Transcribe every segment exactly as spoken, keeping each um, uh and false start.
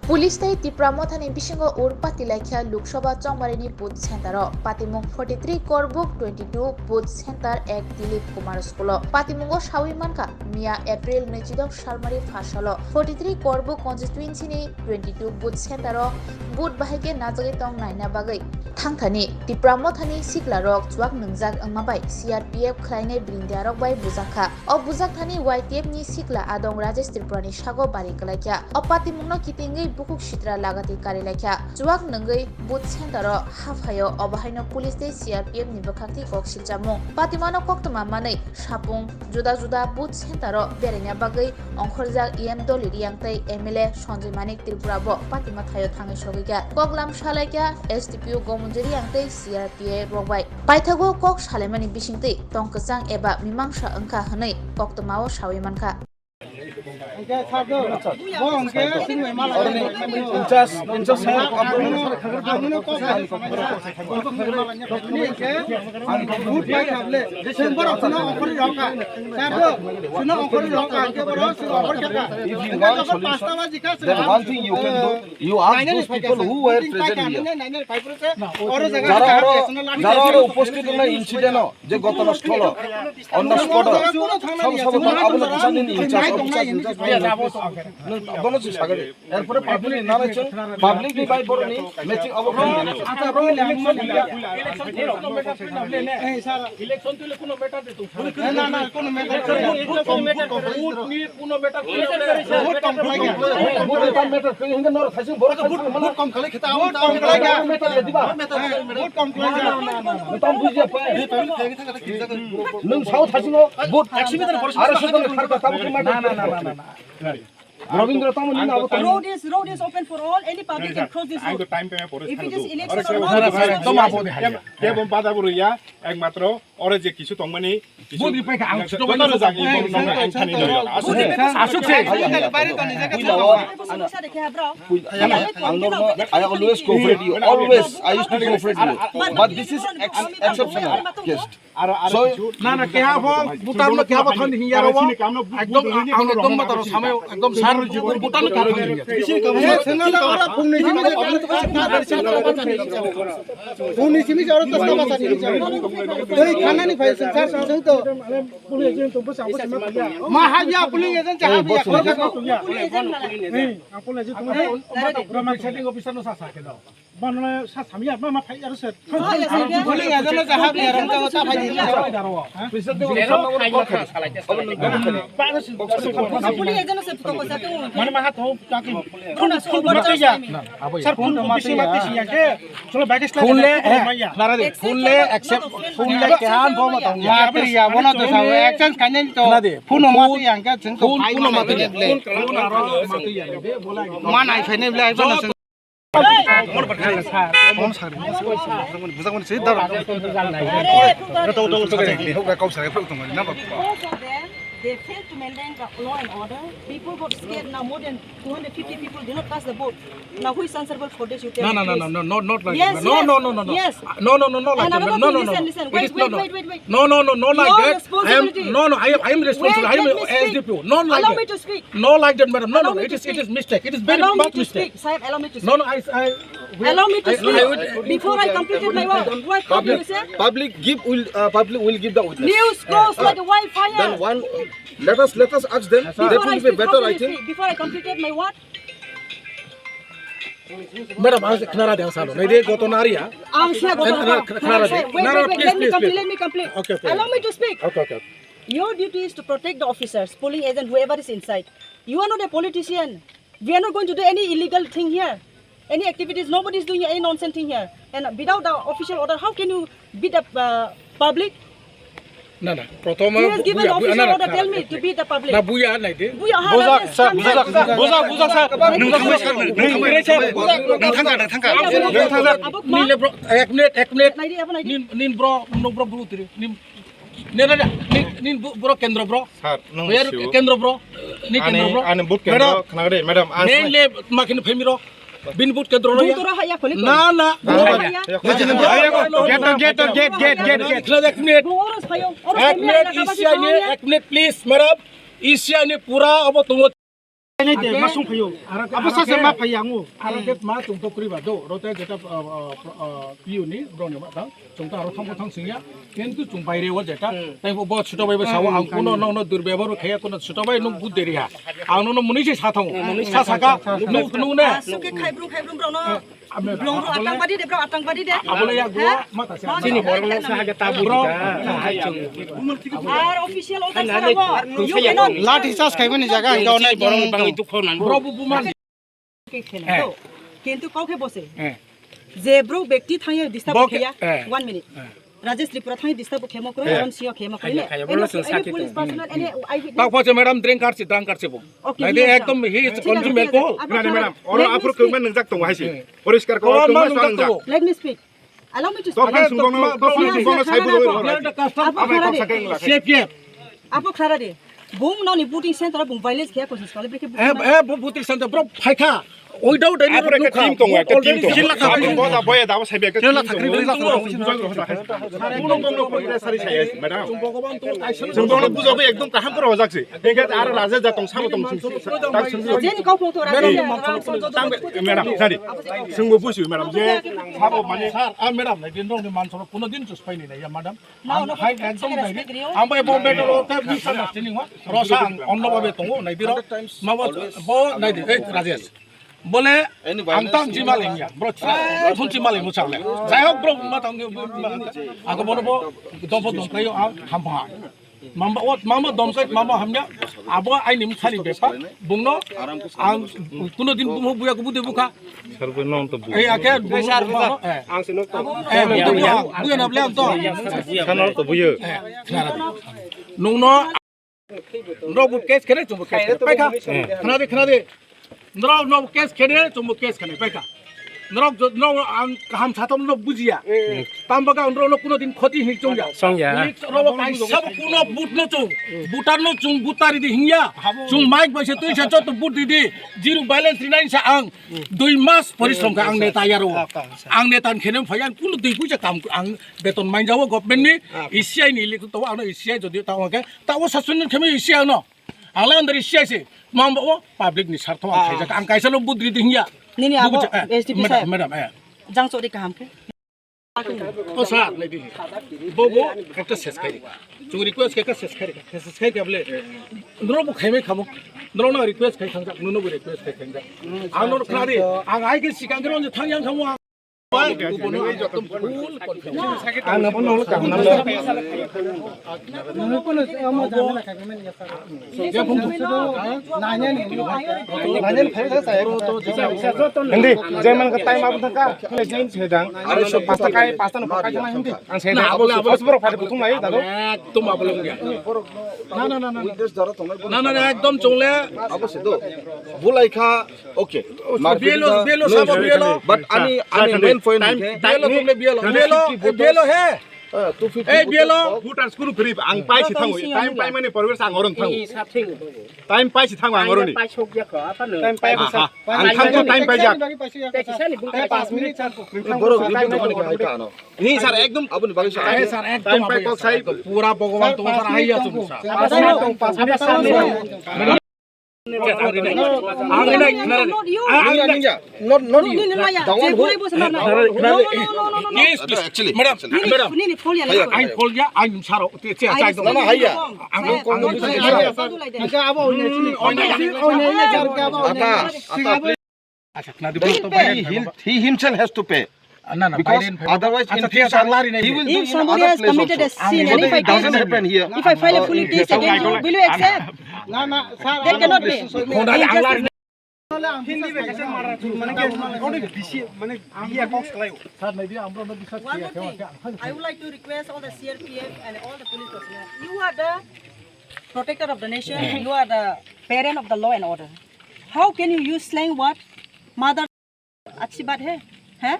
Police tei Tipra Mothani bisingo ur pati laikha Lok Sabha chongmarini booth center o. Patimung forty three Korbuk, twenty two booth center ek Dilip Kumar School o. Patimungo sawi mankha, miya April naichidok salmari phasalo forty three Korbuk constituency ni twenty two booth center o vote bahai khe najagwi tong naina bagwi thangthani Tipra Mothani sikla rok chuak nwngjak wngma bai C R P F khlainai brindia rok bai bujak kha. O bujak thani Y T F ni sikla adong Rajesh Tripura ni sago bari kwlai kha. O patimung no kitingwi bukhuk sitra lagati kari lai kha. Chuak nwngwi booth center o haphaio, obo haino police tei C R P F ni bwkhak twi kok sikjamung. Patimano koktwma manwi sapung juda juda booth center o beraina bagwi ongkhorjak E M Dolly Riyang tei M L A Sanjay Manik Tripura bo patima thaio thangwi sogwi kha. Koklam salai kha S D P O Gomunjuri Riyang tei C R P F rok bai. Paithago kok salaimani bisingtwi tong kwchang eba mimangsa wngkha hwnwi koktwmao sawi mankha. If you want solution, then one thing you can do, you ask those people who were present here. যারা ওরা, যারা ওরা উপস্থিত না ইনসিডেন্ট যে ঘটনাস্থল, on the spot, সব সব তার Abul Hasan in in charge, officer in charge, নন বনো সে সাগরে। এরপরে পাবলিক নামে চল, পাবলিক নি ভাই বড় নি, ম্যাচিং অবস্থা। ইলেকশন তুলে কোনো ম্যাটার দিত। না, না, কোনো ম্যাটার নেই। ভোট নিয়ে কোনো ম্যাটার নেই। ভোট কম করে গেল। ভোট কম করে গেল। ভোট কম করে গেল। ভোট কম করে গেল। ভোট কম করে গেল। ভোট কম করে গেল। ভোট কম করে গেল। ভোট কম করে গেল। এই পাবলিক থেকে থাকে, থাকে, থাকে। নং সাউথ হাসিনো ভোট একশো মিটার পরে আরো সাধারণ খারাপ কথা বলতে না, না, না, না, না, না। রবীন্দ্র তমন নিন আবো Road is, road is open for all, any public can cross this road. If it is election or not, একদম আবো দেখাই। কেবল বাধা বড় ইয়া, একমাত্র ওরে যে কিছু তংমানি, কিছু বুদ্ধি পাইখা, আং ছোট কথা জানি, এই, বড় নাম এই, আংখানি এই, লইল। আসলে এই, আসুক সে। এই, এই, বাইরে তো নিজে কাছে সমস্যা দেখে, হ্যাঁ, bro। আং নরম, I always cooperate you, always, I used to cooperate you, but this is ex-, exceptional case. আর, আর কিছু না, না, কেহা ফো, ভুটান লো কেহা ফো থানি হিয়া রো। একদম, আ, একদম মাতারো সামনে, একদম সার, ভুটান লো কেহা ফো থানি হিয়া। এ, সেনা তো আমরা ফোন নিছি, মানে, ফোন নিছি, মানে, ওরা তো সব আছে, নিছি। এই খানা নি ভাই, স্যার, স্যার, স্যার, তো। মা, হাবিয়া, পুলিশ এজেন্ট, হাবিয়া। Setting officer no sa sa ke do. Banana sa samya ma ma phai aro se. Police agent no sa phai ni. Police agent no se to ko sa to. Mane ma ha to ta ki. Phone no mati ya. Sir, phone no mati ya. Cholo back slide. Phone le, eh, nara de. Phone le accept, phone le kehan bo ma tong. Ma pri ya, bona to sa action khanen to. Phone no mati ya, ke cheng to. Phone no mati ya. Phone aro mati ya. Ma nai phai ne bla. They failed to maintain the law and order. People got scared now. More than two hundred fifty people did not touch the boat. Now who is answerable for this? You tell me, please. No, no, no, no, no, not like that. Yes, no, yes, no, no, no, no. Yes. No, no, no, not like that. No, no, no, no. Listen, listen. Wait, wait, wait, wait, wait. No, no, no, not like that. Your responsibility. I am, no, no, I am, I am responsible. Wait, let me speak. I am S D P O. Not like that. Allow me to speak. No, like that, madam. No, no, it is, it is mistake. It is very bad mistake. Allow me to speak. Sir, allow me to speak. No, no, I, I, wait. Allow me to speak. I, I would, before I complete my word, what, what do you say? Public give will, uh, public will give the witness. News goes like a wildfire. Then one, let us, let us ask them. That will be better, I think. Before I complete my word. Madam, ang khna ra de ang salo. Nai de goto nari ya. Ang siya goto nari. Khna ra de. Wait, wait, wait. Let me complete. Let me complete. Okay, okay. Allow me to speak. Okay, okay. Your duty is to protect the officers, polling agent, whoever is inside. You are not a politician. We are not going to do any illegal thing here, any activities. Nobody is doing any nonsense thing here. And without the official order, how can you beat the, uh, public? Na, na. Prothom he has given official order, tell me, to beat the public. Na, buya nai de. Buya, buja, sir, buja, buja, buja, sir. Nung thangbai, sir, nung thangbai, sir. Nung thangka, nung thangka. Nung thangka. Ni le bro, ek minute, ek minute. Nai de, apa nai de? Nin, nin bro, no bro, bro, tiri. Nin, nin, nin, nin bro, kendro bro. Sir, nung sio. Kendro bro. Ni kendro bro. Ani, ani but kendro, khna de, madam, ani. Nin le makin phemi ro. Bin but kendro ro ya. Bun tora haya kholi. Na, na. Bun tora haya. Get, get, get, get, get, get. Khna de ek minute. Ek minute, isi ani, ek minute, please, madam. Isi ani pura abo tungo. Nai de, ma sung phayo. Aro, abo aro sa se ke, ma phai yango. Aro ke ma chung to kri ba do, ro te jeta, ah, ah, ah, P U ni, bro ni ma ta, chung to aro thang thang sing ya, kintu chung baire o jeta, tai bo, bo chuto bai bo sawo, ang kuno no, no durbyabohar khaya, kuno chuto bai nung bud deri ha. Ang no, no muni se sa thang, sa saka, nung, nung ne. Suke khai brum, khai brum bro no. Blong ro atang badi de, bro, atang badi de. Abole ya go, ha? Chini borok no sa hage ta bro. Ar official order sara bo. You cannot. Lathi charge khai bani jaga, hingka onai borok no bangi dukho nang. Bro, bu, bu man. Ke khela to. Kintu kau khe bose. Eh. Je bro bekti thangya disturb bok, khaya. Eh. One minute. Eh. Rajesh Tripura thangwi disturb khemo kroi, eh, aram sio khemo kroi ne. Khaya, khaya, any, bolo sing any sakit police tu. Personnel, any eyewitness? Pak pho je madam drink karsi, drunk karsi bo. Okay, nai de ekdom he is consume alcohol. Nani madam, oro aphuru kungma nungjak tongo haisi. Eh. Poriskar ko kungma nungjak tongo. Let me speak. Allow me to speak. Tokhan sungbono, tokhan sungbono sai bujo. Apo khara de. C P F. Apo khara de. Bung noni voting center bung violence khaya kosis kale breke. Eh, eh, voting center bro phaikha. Without any proof, team tongo, ekta team tongo. Jila khakri. Boda boya dabo sai bek. Jila khakri, jila khakri. Kuno bongno ko ira sari sai, madam. Chung bongno bujo ko ekdom kaham kore hojak se. Ega aro raja ja tong samo tong sing. Jeni kau photo raja. Madam, sari. Sungbo busi madam je sabo mane. Sir, ah, madam, nai din rong ni man soro kuno din chus pai ni nai ya, madam. Ang hai ekdom nai di. Ang bai bo better o te misunderstanding wa. Rosa ang onno babe tongo nai di ro. Ma bo, bo nai di, eh, Rajesh. Bole ang tang chimal engya, bro, chai phun chimal engmo chale. Jai hok bro, ma tang, ako bono bo, dopo dongkai ang hampa. Mamba, o, mamba domkai, mamba hamya, abo aini mkhani bepa, bungno, ang, kuno din bungho buya kubu de bukha. Sir, bo non to bu. Ei, ake, bungno, eh. Ang sino to. Eh, buya, buya na ble ang to. Sano to buya. Eh, nungno, Nrok bo case kene chumbo case kene paikha. Khna de, khna de. Nrok, nrok case kene chumbo case kene paikha. Nrok, nrok ang kaham satham nrok bujiya. Tambaga nrok no kuno din khoti hi chongya. Chongya. Nrok kaisa bo kuno but no chung. Butar no chung butar di hingya. Chung mic bai se tui sa chot but di di. Zero balance rinai sa ang. Dui mas porishrom kha ang neta yaro. Ang neta khene phaiyan kuno dui puisa kam ang beton mainjawo government ni E C I ni lik to ang E C I jodi ta ke. Ta o sasuni khemi isi ano. Ang lai andar isi aise. Mamba o public ni sartho ang khaijak. Ang kaisa lo budri di hiya. Nini abo S D P madam, saheb. Madam, eh. Jang chori kaham khe. O sir, nai di. Bo bo ekta ses khai. Chung request khai ka ses khai. Ses khai ka ble. Nro bo khaimai khamo. Nro no request khai thangjak. Nuno bo request khai thangjak. Ang no khna di. Ang ai ke sikang ro thang yang khamo. Ang nabo nolo kaham nang. Hindi, jai man ka time abo thangka. Jai se dang. Pasta kai, pasta no kai jana hindi. Ang se dang. Abo abo boro phai butung lai dado. Ekdom abo longya. Na na na na. Na na na ekdom chongle. Abo se do. Bulai kha. Okay. Bielo, bielo, sabo bielo. But ani, ani main point time, bielo, time tumle bielo. Bielo, eh, bielo he. Eh, bielo. Voters kunu khrip, ang pai si thango. Time pai mani porwer sang orang thango. Time pai si thango ang orang ni. Time pai sa. Ang thango time pai jak. Borok YouTube ni kai ka ano. Ni sir ekdom aboni bagwi sa. Sir ekdom time pai kok sai pura Bhagwan to sir ahi asu sir. Not you. Not, not you. Please, please. Madam, madam. Ain call ya, ain saro. No, no, haiya. He, he himself has to pay. Because otherwise in future, he will do in other place also. So if it doesn't happen here, if I file a police case against you, will you accept? That cannot be. One more thing, I would like to request all the C R P F and all the police personnel. You are the protector of the nation. You are the parent of the law and order. How can you use slang word, mother? Achhi baat hai, hain?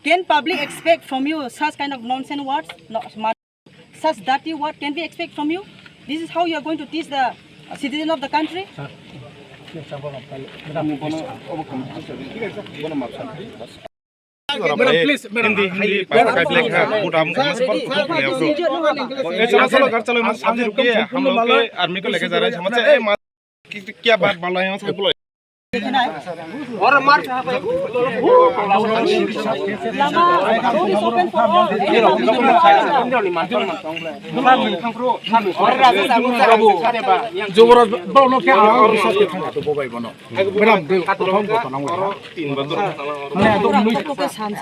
Can public expect from you such kind of nonsense words? No, ma-, such dirty word can we expect from you? This is how you are going to teach the, uh, citizen of the country? Sir, please, sir, bono, madam, please, sir. Madam, please, madam. Hindi, hindi, pasa kai black hai, buta mo kama se pal kutuk le ako. Chalo, chalo, chalo, mas, हम लोग के, हम लोग के आर्मी को लेके जा रहे हैं, समझ रहे हैं? Kya baat bol rahe hain, sir? Jobor bol no kya aur biswas ke thang to bobai bono. Madam, de, kothom kothom nang wai. Mane, ado mui,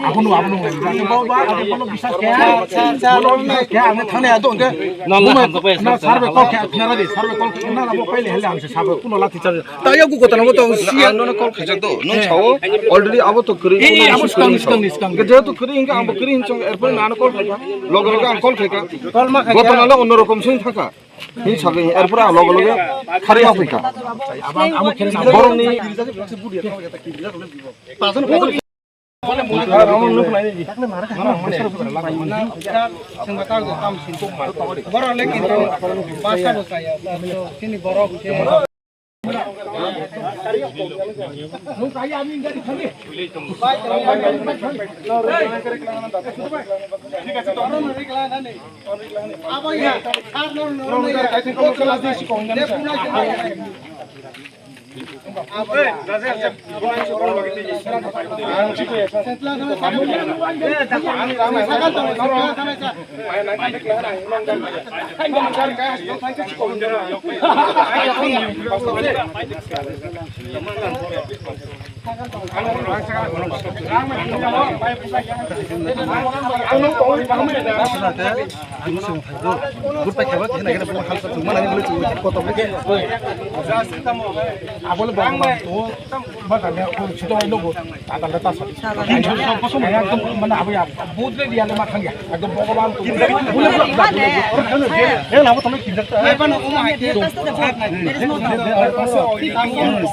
abo no, abo no wai. Abo no, abo no biswas khe. Abo no biswas khe, ang thane ado ke. Na, na, na, sir, be call khe, na, na, sir, be call khe, na, na, bo paile hele ang se sabo, kuno lathi charge. Ta ya gu kotha nang to, si ya. Ang no call khaijak do, nung sao, already abo to kri, eh, eh, abo skang, skang, skang. Ke jehetu kri, inga abo kri, inchong airport na call khaika. Logo logo ang call khaika. Call ma khaika. Gotha nang onno rokom sing thaka. Hin sagwi, erpore ang loge loge khari haphaikha. Borokni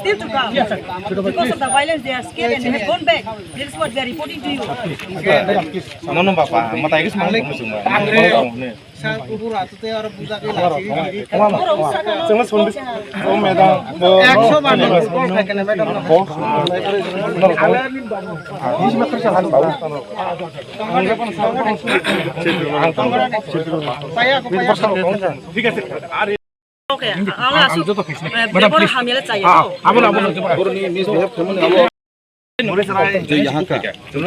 Still to come. Because of the violence, they are scared and they have gone back. This is what we are reporting to you. Mano bapa, mata igis mano kamu semua. Sir, kubur atu te aro buja ke lagi. Chalo, chalo, chalo, madam. Ekso bar call khai kene, madam. Saya, saya. Okay, ang, ang, ang joto khaisne. Madam, please. Hamya le chahiye. Ah, abo, abo, abo. जो यहाँ का, hello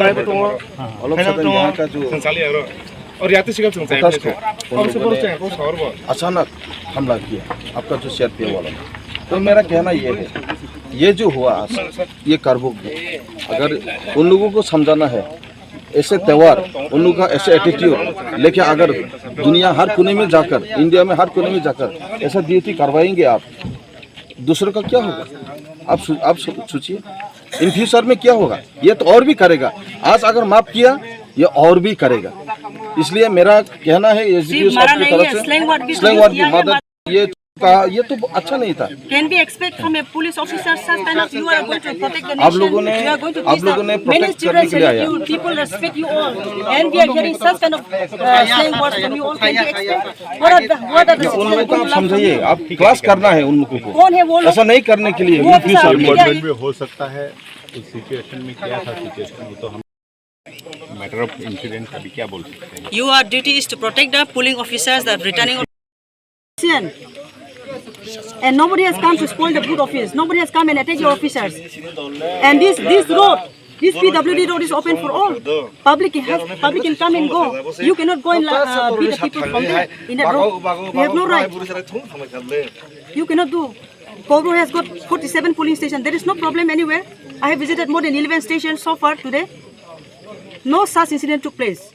sir, यहाँ का जो और यात्री सिकल से अचानक हमला किया आपका जो सीआरपीएफ वाला ने। तो मेरा कहना ये है, ये जो हुआ आज, ये करबुक में, अगर उन लोगों को समझाना है, ऐसे त्यौहार, उन लोगों का ऐसे एटीट्यूड लेके अगर दुनिया हर कोने में जाकर, इंडिया में हर कोने में जाकर ऐसा ड्यूटी करवाएंगे आप, दूसरों का क्या होगा? आप सो-, आप सो-, सोचिए, इन फ्यूचर में क्या होगा? ये तो और भी करेगा। आज अगर माफ किया, ये और भी करेगा। इसलिए मेरा कहना है, एसडीपीओ साहब की तरफ से, स्लैंग वर्ड भी, स्लैंग वर्ड भी, मदद, ये का, ये तो अच्छा नहीं था। Can we expect from a police officer such kind of, you are going to protect the nation, आप लोगों ने, you are going to आप लोगों ने प्रोटेक्ट करने के लिए आया। People respect you all, and we are hearing such kind of, uh, slang words from you all. Can we expect? What are the, what are the citizens going to learn from you? आप क्लास करना है उन लोगों को। कौन है वो लोग? ऐसा नहीं करने के लिए। वो भी साहब, में हो सकता है, उस सिचुएशन में क्या था, सिचुएशन वो तो हम मैटर ऑफ इंसिडेंट अभी क्या बोल सकते हैं? You are duty is to protect the polling officers, the returning. And nobody has come to spoil the good office. Nobody has come and attack your officers. And this, this road, this P W D road is open for all. Public has, public can come and go. You cannot go and, uh, beat the people from there in that road. You have no right. You cannot do. Kobro has got forty-seven polling stations. There is no problem anywhere. I have visited more than eleven stations so far today. No such incident took place.